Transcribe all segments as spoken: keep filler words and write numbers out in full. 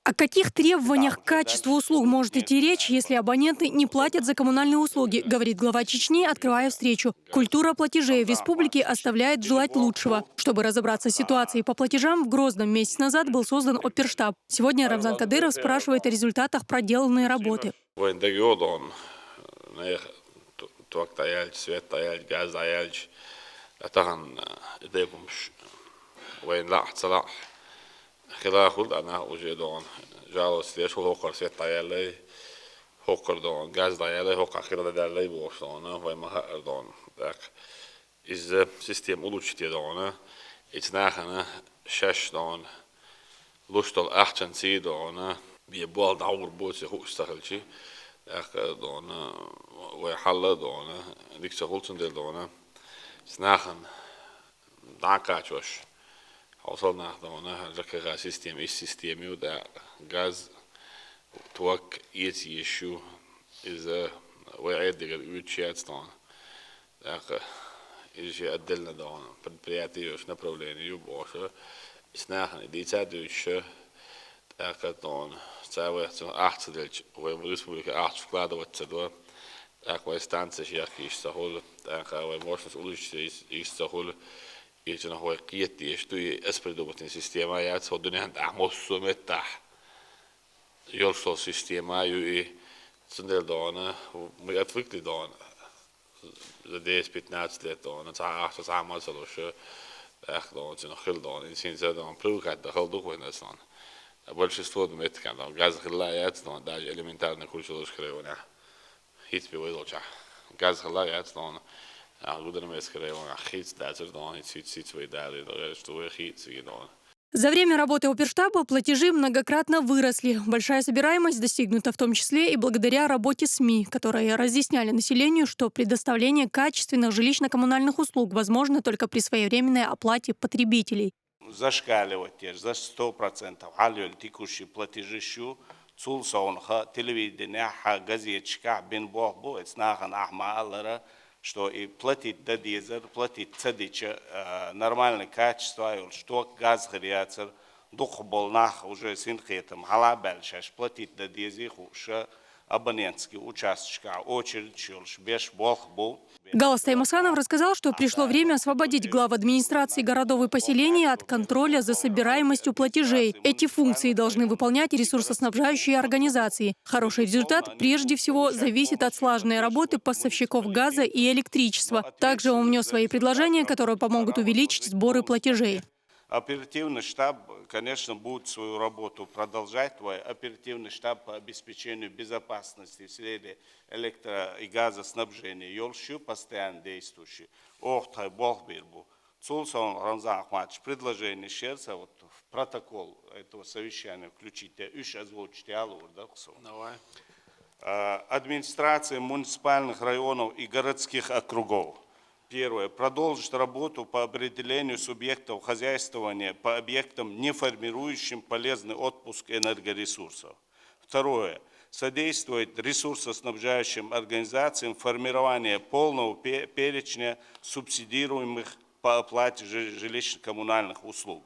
О каких требованиях к качеству услуг может идти речь, если абоненты не платят за коммунальные услуги, говорит глава Чечни, открывая встречу. Культура платежей в республике оставляет желать лучшего. Чтобы разобраться с ситуацией по платежам, в Грозном месяц назад был создан оперштаб. Сегодня Рамзан Кадыров спрашивает о результатах проделанной работы. Вайн дагиодон, наих туак таяльч, свет таяльч, газ таяльч, атахан, э, идепумш, вайн лах, цалах. Хила хул ана уже дон, жалость леш, хоккар свет таяллай, хоккар дон, газ таяллай, хоккар хила таяллай, бошдон, вай махар дон. Так. Из система улучшить дона, эти нахана шаш дон, луштол ахчан си дона, бе бол даур боци хуш сахалчи, так дона, вай халла дона, дикса хулцун дел дона, снахан дакачош. Хосол нах дона, жакха система, из система ю да газ, туак, еци ещё, из вай эдигар ючец дона. Так, из же отдельно дона, предприятие ю, направление ю, боша, и снахан, и дитя дюча, так, дона, цавай ахца дельч, вай республика ахца вкладываться дона, так, вай станция шьяхи иш сахул, так, вай мощность улучшить иш сахул, и чина хой киет еш, ту и эспредубатин система яц, хо дунян да мосу меттах. Ёлшо система ю и цундел дона, мы отвыкли дона. За десять-пятнадцать лет дона, ца ахца, ца масалуша, эх дона, цина хил дона, инсин за дона, привыкать да хал дух война сон. А большинство дон меттикан дона, газ хила яц дона, даже элементарно курсилуш хревона. Хит пи вой долча. Газ хила яц дона, а гудармес хревона, хит дацер дона, хит, хит свой дали, да, что вы хит си дона. За время работы оперштаба платежи многократно выросли. Большая собираемость достигнута в том числе и благодаря работе СМИ, которые разъясняли населению, что предоставление качественных жилищно-коммунальных услуг возможно только при своевременной оплате потребителей. Зашкаливать еш, за сто процентов хьалъёл текущий платежи шу, цул совнха, телевидение, ха, газетчика, бин бох бу, эц нахана ахма аллара, что и платить да дезер, платить ца дича, э, нормальный качество, ёл, что газ хрияцер, дух бол нах уже синхетам, хала бельшаш, платить да дези хуша, абонентский участочка, очередь, ёлш, беш бох бу. Галастай Масанов рассказал, что пришло время освободить глав администрации городов и поселений от контроля за собираемостью платежей. Эти функции должны выполнять ресурсоснабжающие организации. Хороший результат прежде всего зависит от слаженной работы поставщиков газа и электричества. Также он внес свои предложения, которые помогут увеличить сборы платежей. Оперативный штаб, конечно, будет свою работу продолжать. Твой оперативный штаб по обеспечению безопасности в сфере электро- и газоснабжения. Ёлшу постоянно действующий. Ох, тай бох бир бу. Цул сон Рамзан Ахматович предложение шерса вот в протокол этого совещания включить. Уж озвучить, я лур, да, кусу. Давай. Э, администрации муниципальных районов и городских округов. Первое. Продолжить работу по определению субъектов хозяйствования по объектам, не формирующим полезный отпуск энергоресурсов. Второе. Содействовать ресурсоснабжающим организациям формирования полного пе- перечня субсидируемых по оплате жи- жилищно-коммунальных услуг.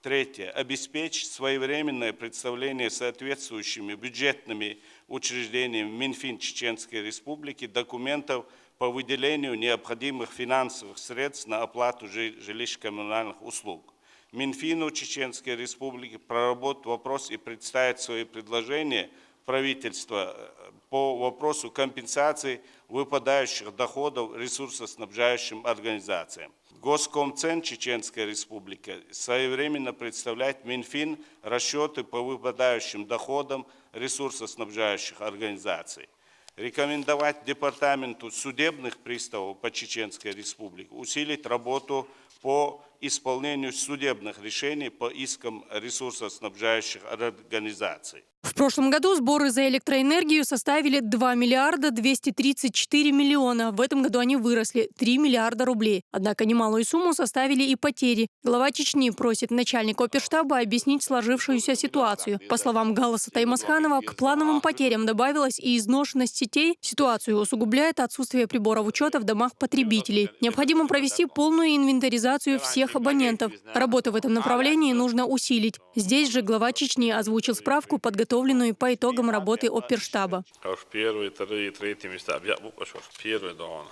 Третье. Обеспечить своевременное представление соответствующими бюджетными учреждениями Минфин Чеченской Республики документов по выделению необходимых финансовых средств на оплату жи- жилищно-коммунальных услуг. Минфину Чеченской Республики проработать вопрос и представить свои предложения правительства, э, по вопросу компенсации выпадающих доходов ресурсоснабжающим организациям. Госкомцен Чеченской Республики своевременно представлять Минфин расчеты по выпадающим доходам ресурсоснабжающих организаций. Рекомендовать Департаменту судебных приставов по Чеченской Республике усилить работу по исполнению судебных решений по искам ресурсоснабжающих организаций. В прошлом году сборы за электроэнергию составили два миллиарда двести тридцать четыре миллиона. В этом году они выросли — три миллиарда рублей. Однако немалую сумму составили и потери. Глава Чечни просит начальника оперштаба объяснить сложившуюся ситуацию. По словам Галаса Таймасханова, к плановым потерям добавилась и изношенность сетей. Ситуацию усугубляет отсутствие приборов учета в домах потребителей. Необходимо провести полную инвентаризацию всех абонентов. Работу в этом направлении нужно усилить. Здесь же глава Чечни озвучил справку, подготовленную по итогам работы оперштаба. Аш первый, второй, третий места. Объяв букваш. Первый дон.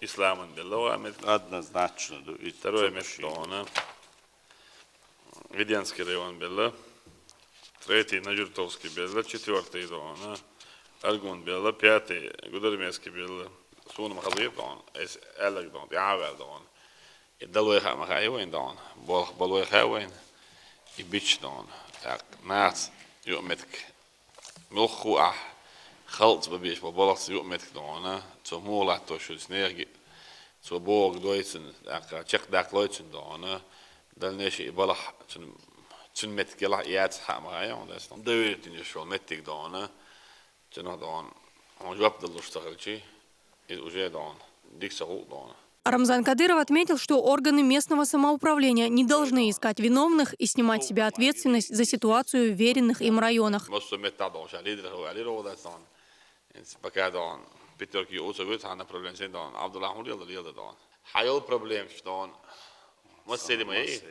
Исламан белла. Однозначно. Второй место дона. Веденский район белла. Третий Нажиртовский белла. Четвертый дона. Аргун белла. Пятый Гудермеский белла. Сунум хазир дон. Эс элек дон. Явер дон. И далой хама хайвен дон. Бох балой хайвен. И бич дон. Так, нас юметк. Мулху а. Халц бабиш бо балахс юметк дона. Цо мулат то шуц нерги. Цо бог дойцен. Так, чек дак лойцен дона. Дальнейший и балах цун цун метк гелах яц хама хайвен. Доверительный шо метк дона. Цун дон. Он жвап далуш сахалчи. И уже дон. Дик сахул дона. Рамзан Кадыров отметил, что органы местного самоуправления не должны искать виновных и снимать с себя ответственность за ситуацию в веренных им районах. Мосо метта дон, ша лидер хо али рода дон. Инс пока дон. Питер ки уса вит хана проблем сен дон. Абдуллах Мулиел лиел дон. Хайол проблем дон. Масери май.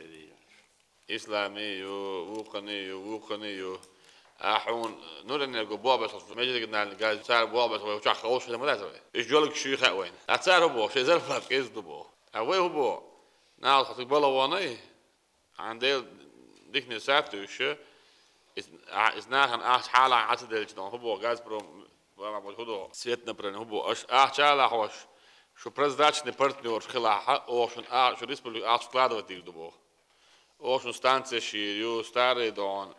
Исламию, вуканию, вуканию. Ахун нуренерго бобас межрегиональный газ цар бобас вай учах хош хема дазавай. Иш жолик шуй хавайн. А цар бо, шей зарплат кез дубо. А вай хубо. Нал хатык балаваны. Андел дихне сатуше. Из а- из нахан ах хала ацделч дон хубо Газпром вама бол худо. Свет направлен хубо. Аш ах чала хош. Шу прозрачный партнёр хила ха ошун а шу республика ах складывать диг дубо. Ошун станция шир ю, старый дон,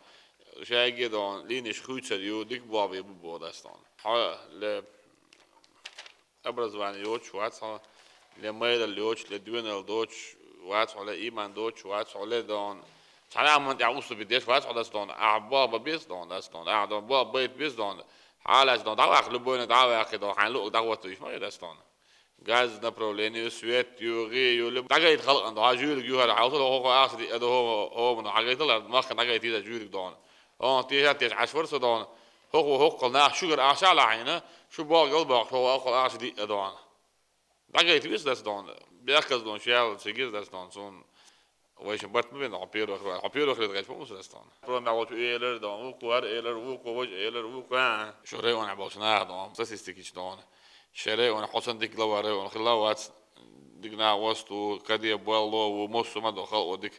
жайги дон, линиш хуйцер ю, дик буави бу бодас дон. Ха ле образование йоч вац ха, ле мейдал йоч, ле дюнал доч вац ха, ле иман доч вац ха, ле дон. Цара аман я услуги деш вац ха дас дон. А баба бис дон дас дон. А дон баба бит бис дон. Халас дон. Давах любой на давах дон. Хан лу дават иш ма дас дон. Газ направление, свет, юги, юли. Дагайт халкъан да, жюрик юхар хавсал хо хо ахди эдо хо хо мна дагайт ла мах дагайт ида жюрик дон. Он тиша тиш ашвар со дон. Хо хо хо кол нах шугар аша ла хайна. Шу бол гол бак хо хо кол ахди эдо. Дагайт вис дас дон. Бяхказ дон шял сигиз дас дон сун. Вайшин барт мубин дон первых раз. Первых раз гайт помус дас дон. Про мя вот элер дон. Вуку ар элер, вуку вож элер, вуку. Шуре он абал шна дон. Статистикич дон. Шере он хосан дик лаваре он хилавац дик на васту каде буало у мосума до хал одик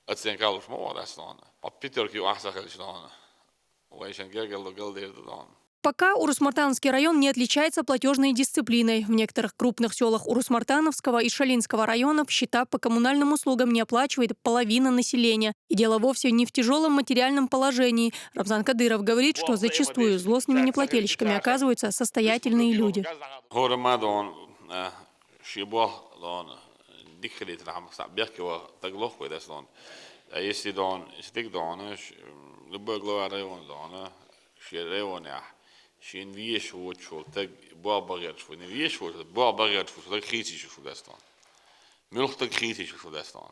оценка луш мо дас дон. А питерки ахса хал шдон. Вайшин гергел до гел дер дон. Пока Урус-Мартановский район не отличается платежной дисциплиной. В некоторых крупных селах Урус-Мартановского и Шалинского районов счета по коммунальным услугам не оплачивает половина населения. И дело вовсе не в тяжелом материальном положении. Рамзан Кадыров говорит, что зачастую злостными неплательщиками оказываются состоятельные люди. Хора ма дон, э, шибо дон, дикхли трам са бехки ва так лох кой дас дон. А если дон, если так дон, э, ш- любой глава района дон, э, ши района, шин веш вочул, так баба герш, не веш вочул, баба герш, так хити шу дас дон. Мюлх так хити шу дас дон.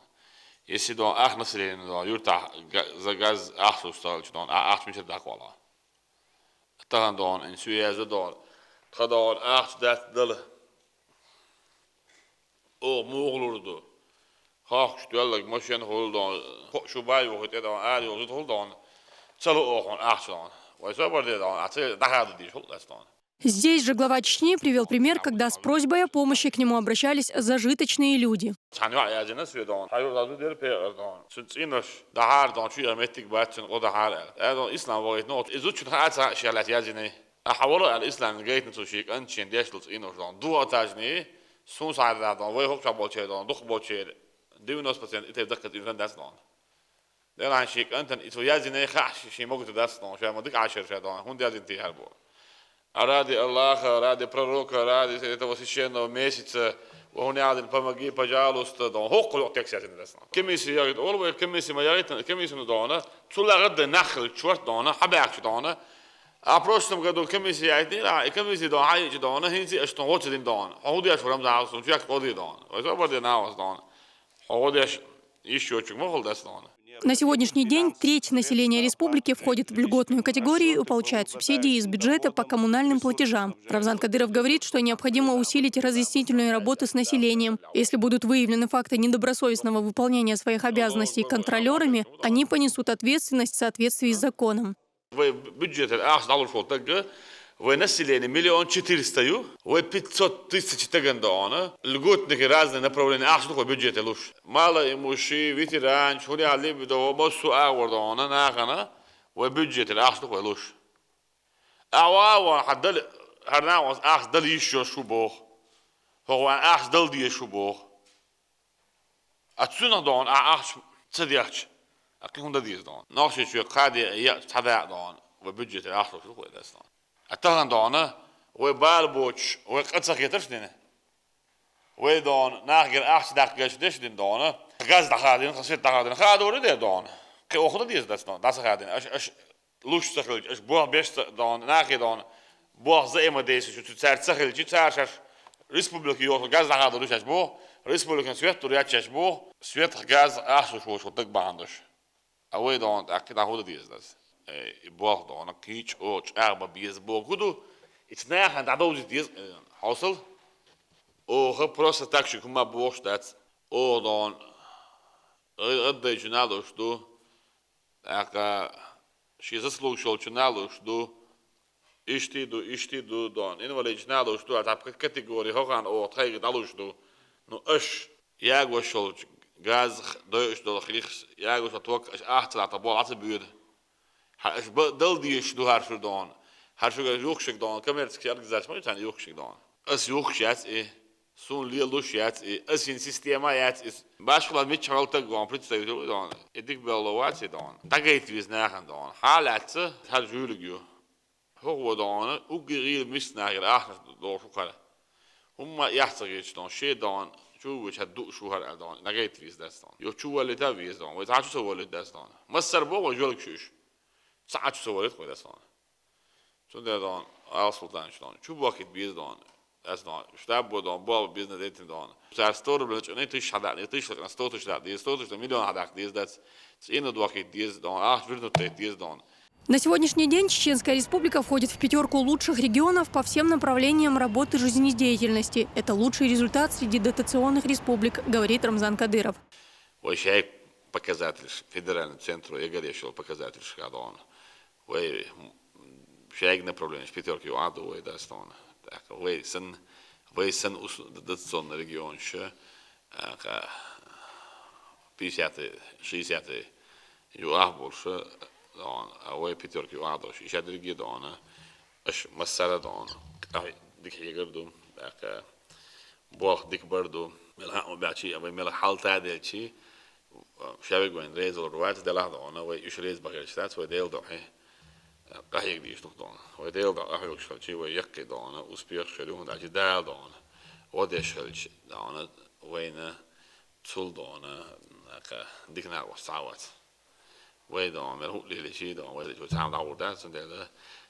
Если дон ах население дон, юрта га- за газ ах сустал дон, а ах мичер дак вала. Тахан дон, ин суяза дон. Тха дон ах дат дал. О муглурду. Хах штуэллаг машин хул дон. Хо- Шубай вохит дон, ари вохит хул дон. Цалу охон ах дон. Вай собар де дон, а цел дахаду диш хул дас дон. Здесь же глава Чечни привел пример, когда с просьбой о помощи к нему обращались зажиточные люди. Цан ва язина су дон. Хайр дазу дер пе дон. Сун цинаш дахар дон, чу яметик бат сун о дахар. Э дон ислам вогит но. Изу чун хаца шалат язина. А хавала ал ислам гейтн су шик ан чин деш луц инош дон. Ду атажни сун сар да дон. Вай хок чабол чер дон. Дух бочер. Девяносто процент ите даккат инсан дас дон. Делан шик антан иту язине хаш ши могут дас дон. Ша модик ашер ша дон. Хун язин ти харбо. А ради Аллаха, ради пророка, ради этого священного месяца ХӀуна яхадина, помоги, пожалуйста, дона, хӀокху йокъа текст яздина дац дона. Комисси яхийта олу вай, комисси ма яхийтина, комиссина дона, цул а гӀаддай нах хилча шорта дона, хьабаьхкача дона. А прошлом году комисси яхийтина, и комисси дона, хьаийча дона, хӀинца аша тхуна гӀо ца дина дона. Хьо хӀун деш ву, Рамзан, хьо суна чекх кхо дий дона. Вай собар де, нахаца дона. Хьо гӀо деш, йиш йоцург ма хуьлу дац дона. На сегодняшний день треть населения республики входит в льготную категорию и получает субсидии из бюджета по коммунальным платежам. Рамзан Кадыров говорит, что необходимо усилить разъяснительные работы с населением. Если будут выявлены факты недобросовестного выполнения своих обязанностей контролёрами, они понесут ответственность в соответствии с законом. Вай бюджетера ахча дӀалуш волу таг, вай население миллион четыреста ю, вай пятьсот тысяч тагана дона, льготники разные направления ахча ду вай бюджете луш. Малоимущие, ветеранаш, хӀун яхьа либидо, массо а агӀор дона, нахана, вай бюджетера ахча ду вай луш. Ахьа ван, хьан дали, хӀара нахана ахча дала йиш йолуш ву боху. ХӀокху ван ахча дала дезаш ву боху. А цунах дона, ахьа ахча ца дехча, а кхин хӀун дан деза дона? Нохчийчоь кхаа де а, е а цхьа дакъа дона, вай бюджетера ахча луш ду вай дац дона. А тахана дона, вай бала боцуш, вай къа ца хеташ дина. Вай дона, нахагара ахча даккха гечдеш дина дона. Газ дӀахадийна, хаза свет дӀахадийна, хадор ю дера дона. Кхин оха дан деза дац дона, дӀа ца хадийна. Аша, аша луш ца хилча, аша болх беш ца дона, нахе дона, болх заима десичу, цу цаьрца ца хилча, цара шаьш республика йоху газ дӀахадор ю шаьш боху, республикан свет тур яц шаьш боху, свет, газ ахча луш волуш даг бахьана долуш. А вай дона, тӀаккха дӀахӀу дан деза дац. Э, и болх дона, кхин чӀогӀа чӀагӀ бан беза боху ду, и ца нахана дӀадовзийта деза, э, хьовсал. Оха просто так шуьга хӀума бохуш дац. Оха дона, гӀа-, гӀаддайчу налуш ду, тӀаккха шен заслугаш йолчу налуш ду, иштта ду, иштта ду, дона, инвалидчу налуш ду, а тӀаккха категори хӀокхарна оха тхайга дӀалуш ду. Ну, аш ягош йолчу газ, дойуш долу хих, ягош йолу ток, аш ахча ца латта болу, Ӏа ца буьйда. Хьан аш ба-, дала дезаш ду хӀара шу дона. ХӀара шуьга юхкуш дона, коммерческий организация ма ю царна юхкуш дона. Ас юхкуш яц и, суна лелуш яц и, ас йина система яц и. Башхалла миччахьа таг вон представитель ву дона. И дика белло вац и дона. ДӀагайта веза нахана дона. Хьан лаьцна, хӀара жуьлиг ю. ХӀокхо дона, угги гӀийла миска нахера ахча долуш ву кхара. ХӀумма а эхь ца хеташ дона, шен дона, чу ву вича хӀара дууш ву хӀара аьлла дона, нагайта веза дац дона. Йо, чу валлита а веза дона, вай цхьа чу ца валлита дац дона. Массара боху вай жоьлгаш уьш. Цхьа а чу ца валлита вай дац дона. Цундела дона, Алсултанович дона, чу бохкийта беза дона. Дац дона, штаб бу дона, боху бизнес дейтина дона. Цара сто рубль чӀогӀа тысяча хьадаккха, тысяча лакхна сто тысяч даккха деза, сто тысяч миллион хьадаккха деза дац. ЦӀена дохкийта деза дона, ахча вернуть дайта деза дона. На сегодняшний день Чеченская Республика входит в пятерку лучших регионов по всем направлениям работы жизнедеятельности. Это лучший результат среди дотационных республик, говорит Рамзан Кадыров. Вай шайга показательш, федеральный центру эггара еш йолу показательш хадон. Вай шайга направлениеш пятерка юкъа ду вай дастон. Так, вай сан, вай сан ус-, дотационный регионаш, а, ка-, пятьдесятый, шестидесятый юкъа болуш, дон, а вай пятерка юкъа долуш. Иша дерриге дона, аш массара дона, къахь-, дика хьегар ду, тӀаккха болх дика бар ду, мел хаам баьчи, а вай мел хьал таделчи, ша вега вайн резалур вац, делахь дона, вай уьш реза бахьерча дац, вай Дела дохьи, къахьега дийш дух дона. Вай Дела дохьи къахьоьгуш хилчи, вай яккхи дона, успех шер юхун даьлчи Дала дона. Гьо деш хилчи, дона, вайна цул дона, ака, дика накъост схьа вац. Вай дон, мел хӀуъ лелийчий дон, вай лечо цхьаьна дӀагӀур дац, цундела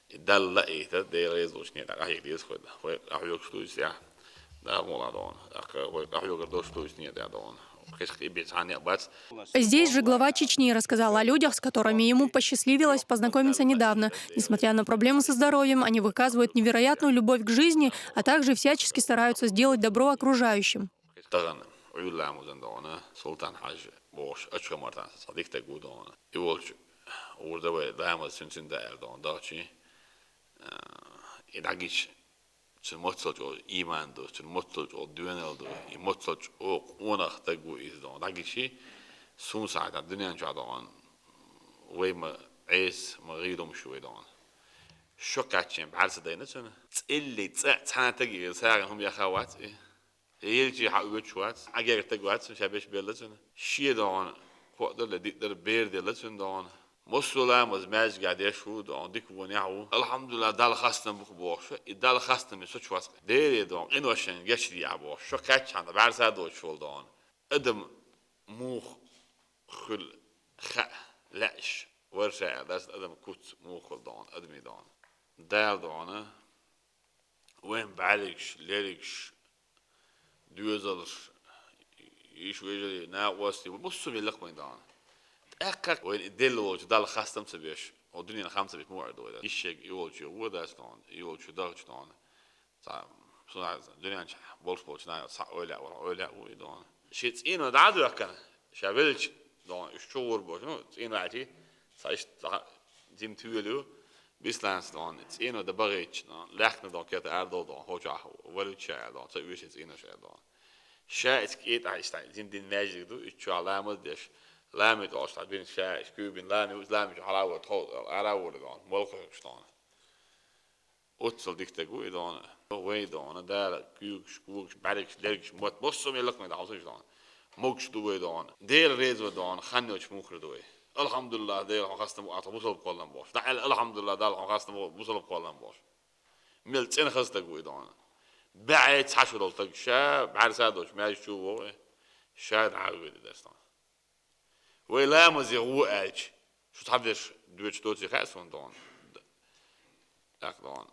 и Далла лаийта, Дела резалучу некъа къахьега деза хой. Вай къахьоьгуш дуьйцу тӀехь, да мола дон, тӀаккха вай къахьоьгур долуш дуьйцу некъа тӀехь дон. Кхечкъа и бен цхьаьна некъ бац. Здесь же глава Чечни рассказал о людях, с которыми ему посчастливилось познакомиться недавно. Несмотря на проблемы со здоровьем, они выказывают невероятную любовь к жизни, а также всячески стараются сделать добро окружающим. Тахана Ӏуьйра ламазан дона, Султан-Хьажа бохуш, Ачхамартан цхьа дика таг ву дона. И волчу гӀурда вай ламаз цуьнан цуьнан даьлла дона дахчи, а, и дӀагича, цуьнан мацалчу олу ийман ду, цуьнан мацалчу олу доьналла ду, и мацалчу олу къонах таг ву иза дона. ДӀагичи, сунсагӀа дуьнен чохь дона, вай ма Ӏеса, ма гӀийрумаш вай дона. Шо кхаьччен бӀаьрса дайна цуьнан. ЦӀелли цӀа цхьана таги сагӀина хӀума яха вац и. Елчи хьан оьцуш вац, Ӏагерга таг вац, ша беш белла цуьнан. Шен догӀана кхоъ дара, диъ дара, бер делла цуьнан догӀана. Массо а ламаз маьждигехь деш ву, дон, дика вонехь ву. Алхьамдулиллахь, Далла хастам бу бохуш, и Далла хастаме со чу вац. Деле, дон, къиношна гечдехьа бохуш, шо кхаьччхьана бӀаьрса доцуш волу, дон. Адам муха хуьлу хаа лаьаш вара ша аьлла, дац адам куц муха хуьлу, дон, адамийн, дон. Дала, дон, вайн бӀаьргаш, лергаш, доьзалш, йиш-вежарий, накъостий, массо а мелла вайн, дон. ТӀаккха вайн и делла волчу Далла хастам ца беш, о дуьненан хам ца беш муха Ӏер ду вай, дон. Йиш ерг и волчу гӀо дац, дон, и волчу дахча, дон. Цхьа, суна дуьнен чохь болуш болчу наха цхьа эвлаяъ вара, эвлаяъ ву и, дон. Шен цӀийнан дӀа а доьхкина, ша велча, дон, уьш чу гӀур бохуш, ну, цӀийнан ваьлча, цхьа иштта цхьа жима тоьла ю, бисланца, дон, цӀийнан дан бахийтча, дон, лаьхкина, дон, кета арадолу, дон, хӀокху чохь валийта ша аьлла, дон, ца оьшу цӀийнан ша аьлла, дон. Ша иштта кӀетахь, иштта жима дина маьждиг ду, иштта чохь ламаз деш, лами тӀехь ша бина, ша иштта куьйга бина, лами, лами чохь хьала а вара, тхо ара а вара, дон, молха хьоькхуш, дон. Оццул дика стаг ву и, дон. Вай, дон, Дала куьйгаш, когаш, бӀаьргаш, лергаш, мотт, массо а мелла вайн, дон, хьовсийша, дон. Могуш ду вай, дон. Дела реза ву, дон, хан йоцуш муха хир ду вай. Алхьамдулиллахь, Дела, хьуна хастам бу, ахьа тхо бусалба кхоллам бохуш. ДӀа аьлла, алхьамдулиллахь, Далла, хьуна хастам бу, бусалба кхоллам бохуш. Мел цӀена хаза стаг ву и, дон. БӀе цхьа шу долу стаг ша бӀаьрса доцуш маьждиг чу вогӀу, ша дӀа а воьду дерг, дон. Вай ламазе гӀо аьлча, шу цхьаберш доьчуш доций хаьа суна, дон. ТӀаккха, дон,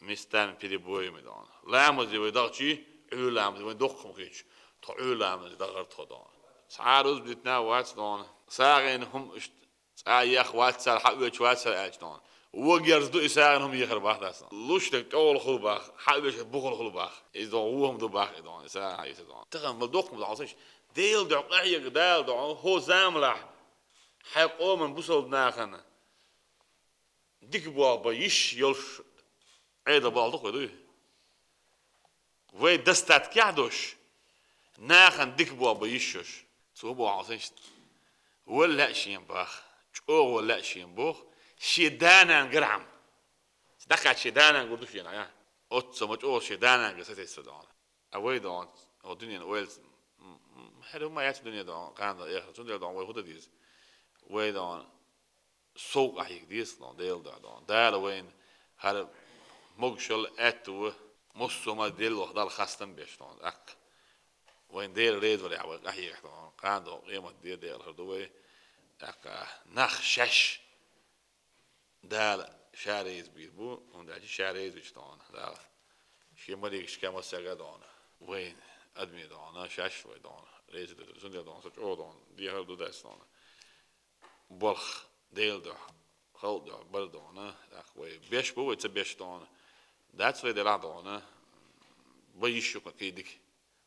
местами перебоями, дон. Ламазе вай дахчий, Ӏуьйра ламазе вайн доккха хӀума хеташ, тхо Ӏуьйра ламазе дахара тхо, дон. Цхьа а рузба дитина вац, дон. СагӀина хӀума иштта цкъа а ехха вац цара, хьаоьцуш вац цара аьлча, дон. Вон герз ду и сагӀина хӀума ехар бах дац, дон. Луш дерг тӀехула хуьлу бах, хьаоьцуш бухула хуьлу бах. Иза, дон, вон хӀума ду бах и, дон, и сагӀина хьаийса, дон. Тахана ма доккха хӀума ду хьовсийша. Дела дуьхьа къахьега, Дала дуьхьа, хӀокху заманахь хьайн къоман бусалба нахана дика болх бан йиш йолуш Ӏедал болх ду-кх вай, дуй? Вай достаткехь долуш, нахана дика болх бан йиш йолуш. Цо боху хьовсийша, вала лаьа шена бах, чӀогӀа вала лаьа шена боху, шен да-нана гархьама. ДӀакхаьчча шен да-нана гур ду шена, а? Оццул ма чӀогӀа шен да-нана гара сатесса, дон. А вай, дон, хӀокху дуьненан ойла, м, м, хӀара хӀума яц дуьне, дон, кхана дан эхар. Цундела, дон, вай хӀун дан деза? Вай, дон, сов къахьега деза, дон, Дела дуьхьа, дон. Дала вайна хӀара могушалла, аьтто, массо а ма делла ваха Далла хастам беш, дон, тӀаккха. Вайна Дела реза валехь вай къахьегахь, дон, кхана, дон, къемат де декъалхар ду вай. ТӀаккха нах шаьш Дала ша реза бийр бу, хӀунда аьлча ша реза вича, дон, Дала шен маликашка, массаьрга, дон, вайн адамийн, дон, шаьш вай, дон, реза ду. Цундела, дон, со чӀогӀа, дон, дехар ду дац, дон. Болх Дела дуьхьа, халкъ дуьхьа бар, дон, тӀаккха вай беш бу, вай ца беш, дон, дац вай делахь, дон, бан йиш ю кхин дика,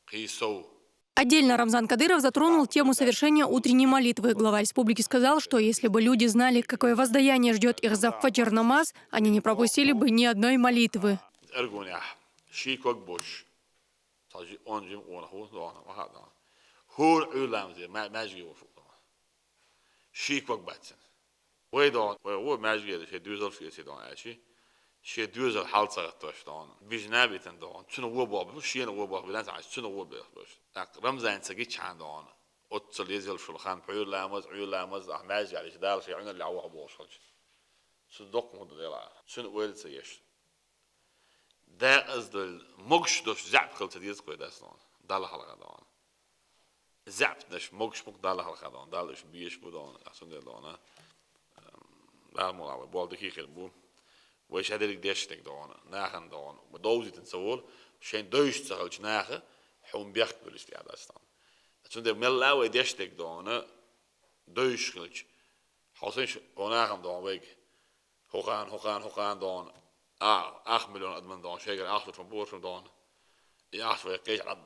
кхин сов. Отдельно Рамзан Кадыров затронул тему совершения утренней молитвы. Глава республики сказал, что если бы люди знали, какое воздаяние ждёт их за фаджр намаз, они не пропустили бы ни одной молитвы. Аргунехь ши ког бош, цхьа жи-, он жима къонах ву, дона, ма хаьа, дона. ХӀора Ӏуьйра ламазе ма-, маьждиге волуш ву, дона. Ши ког бац цуьнан. Вай, дона, вай вон маьждиге шен доьзалш эций, дона, аьлчи, шен доьзал хьал ца гӀаттош, дона, бижна а битина, дона, цуьнан вон болх бу, шена вон болх бина ца Ӏаш, цуьнан вон болх беш. ТӀаккха Рамзан ца гичхьана, дона, оццул еза йолуш йолу хан, пхьуьйра ламаз, Ӏуьйра ламаз, ахь маьждиге аьлча, Дала шен Ӏуьналлехь ваха бохуш хилча, цу доккха хӀума ду делахь, цуьнан ойла ца еш. Декъаза долу, могуш долуш заьӀап хила ца деза-кх вай, дац, дона, Далла хьалха, дона. ЗаьӀапнаш, могуш бу-кх Далла хьалха, дона, Далла уьш безаш бу, дона, ахь цундела, дона. Ам, Дала мукъ лахь, вай болх дика хир бу. Вай ша дерриг дешнарг, дона, нахана, дона, довзийтина ца волу, шайн дойуш ца хилча наха хьуна бехк буьллуш тӀехь дац, дона. Цундела мелла а вай дешнарг, дона, дойуш хилча, хьовсийша, хӀокху нахана, дона, вайга хӀокхана, хӀокхана, хӀокхана, дона, а, ах миллион адаман, дона, шайгара ахча лучу ма бу, дона. И ахча вай кхеча дӀа-,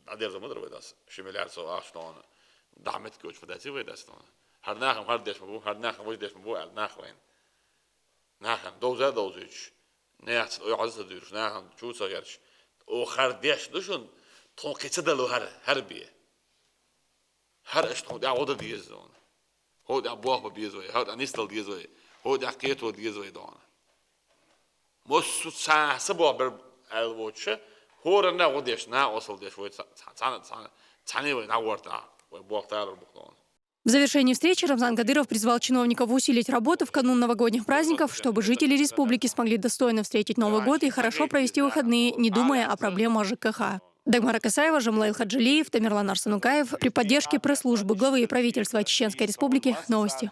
дӀадерзо ма дара вай, дац. Ши миллиард сов ахча, дона, дӀа меттиг йоцуш ма дац вай, дац, дона. ХӀара нахана хӀара деш ма бу, хӀара нахана важа деш ма бу аьлла нах вайна. Нахана довза а довзуьйтуш, нахаца оьгӀаз а ца дуьйлуш, нахана чу а ца гӀерташ, оха хӀара деш ду шуна, тхуна кхин ца дало хӀара, хӀара бен. ХӀара аша тхуна тӀехь гӀо дан деза, дона. ХӀокху тӀехь болх бан беза вай, хӀокху тӀехь нисдала деза вай, хӀокху тӀехь кхето деза вай, дона. Массо а цхьа а са болх бер аьлла воцуша, хӀоранна гӀо деш, накъосталла деш вай ца-, ца-, цхьана, цхьана, цхьаьна вай дӀагӀорта, вай болх талор бу-кх, дона. В завершении встречи Рамзан Кадыров призвал чиновников усилить работу в канун новогодних праздников, чтобы жители республики смогли достойно встретить Новый год и хорошо провести выходные, не думая о проблемах Ж К Х. Дагмара Касаева, Жамлаил Хаджилиев, Тамерлан Арсанукаев. При поддержке пресс-службы главы и правительства Чеченской Республики. Новости.